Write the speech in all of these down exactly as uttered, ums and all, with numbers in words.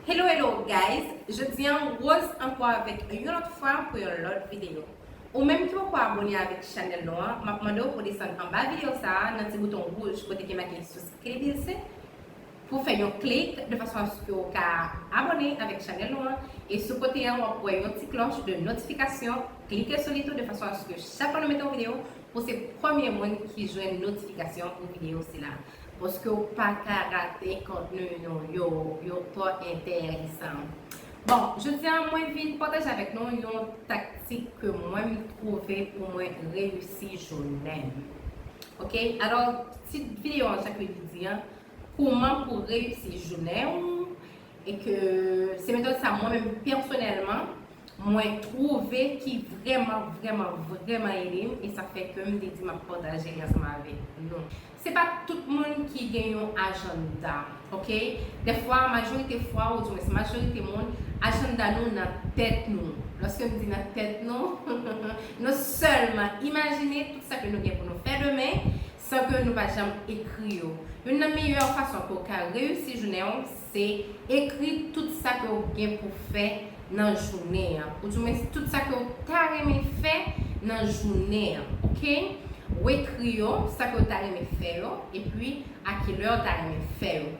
Hello, hello, guys! Jodi a, Rose ankò avèk yon lòt fwa pou yon lòt videyo. Ou menm ki poko abòne avèk chanèl nou an, m ap mande w pou desann anba videyo sa a, nan ti bouton wouj kote ki make subscribe, pou fè yon klik de fason aske w ka abòne avèk chanèl nou an. E sou kote a, w ap wè yon ti klòch de notifikasyon. Klike sou li tou de fason aske chak fwa nou mete yon videyo, pou se premye moun ki jwenn notifikasyon pou videyo sila. Paske w pa ka rate kontni nou yo, yo twò enteresan. Bon, jodi a mwen vin pataje avèk nou yon taktik ke mwen m twouve pou mwen reyisi jounen m. Oke, alò, tit videyo an, jan ke li di an, kouman pou reyisi jounen w, e ke se metòd sa mwen menm pèsonèlman, mwen twouve ki vrèman, vrèman, vrèman ede m, e sa fè ke m te di m ap pataje li ansanm avèk nou. Se pa tout moun ki gen yon ajanda, oke? Dèfwa, majorite fwa, oudimwens majorite moun, ajanda nou nan tèt nou. Lòske m di nan tèt nou, nou sèlman imajine tout sa ke nou gen pou nou fè demen, san ke nou pa janm ekri yo. Youn nan meyè fason ke w ka reyisi jounen w, se ekri tout sa ke w gen pou fè nan jounen an. Oudimwens, tout sa ke w ta renmen fè nan jounen an, oke? Ou ekri yo, sa ke w ta renmen fè yo, epi a kilè w ta renmen fè yo.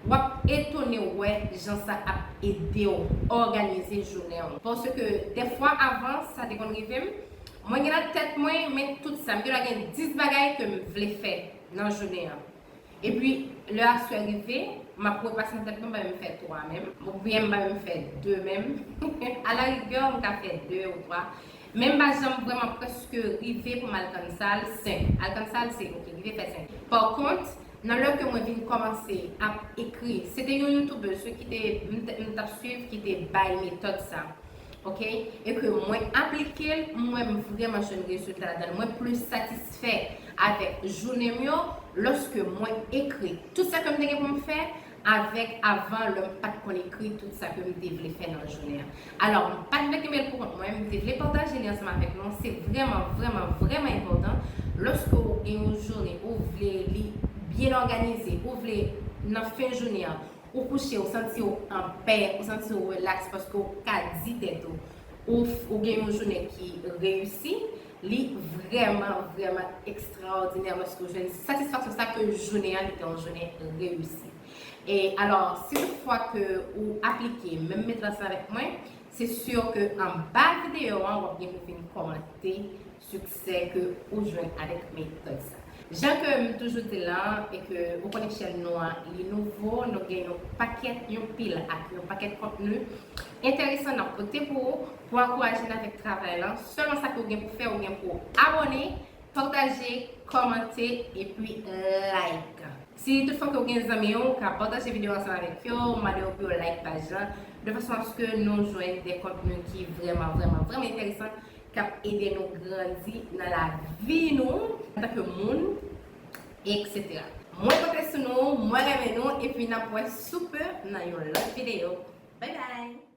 W ap etone wè jan sa ap ede w òganize jounen w. Paske dèfwa avan, sa te konn rive m, mwen gen nan tèt mwen, men tout sa, m gen dwa gen dis bagay ke m vle fè nan jounen an. Epi, lè aswè rive, m ap repase nan tèt mwen, m pa menm fè twa menm, oubyen m pa menm fè de menm. Alarigè, m ka fè de ou twa. Men m pa janm vrèman prèske rive pou m al kann sal senk. Al kann sal se, oke, rive fè senk. Pakont, nan lè ke mwen vin kòmanse ap ekri, se te yon youtubeuse ki te, m t-, m t ap swiv, ki te bay metòd sa. Oke? E ke mwen aplike l, mwen m vrèman jwenn rezilta ladan l. Mwen plis satisfè avèk jounen m yo lòske mwen ekri tout sa ke m te gen pou m fè avèk avan lè m pa t konn ekri tout sa ke m te vle fè nan jounen an. Alò, m pa t vle kenbe l pou kont mwen, m te vle pataje li ansanm avèk nou. Se vrèman, vrèman, vrèman enpòtan lòske w gen yon jounen, ou vle li byen òganize, ou vle nan fen jounen an, ou kouche, ou santi w anpè, ou santi w rilaks paske w ka di tèt ou, ou, ou gen yon jounen ki reyisi, li vrèman, vrèman ekstraòdinè lòske w jwenn satisfaksyon sa ke jounen an li te yon jounen reyisi. E alò, si tout fwa ke ou aplike menm metòd sa avèk mwen, se si ke anba videyo an, w ap gen pou vin kòmante siksè ke ou jwenn avèk metòd sa. Jan ke m toujou di l lan, e ke ou konnen chèn nou an, li nouvo, nou gen yon pakèt, yon pil ak yon pakèt kontni enteresan n ap pote pou ou, pou ankouraje n avèk travay lan. Sèlman sa ke w gen pou fè, ou gen pou abòne, pataje, kòmante, epi like. Si tout fwa ke w gen zanmi w, ou ka pataje videyo ansanm avèk yo, mande yo pou yo like paj lan, de fason aske nou jwenn de kontni ki vrèman, vrèman, vrèman enteresan, k ap ede nou grandi nan lavi nou, antanke moun, etsetera. Mwen konte sou nou, mwen renmen nou, epi n ap wè sou pe nan yon lòt videyo. Bye bye!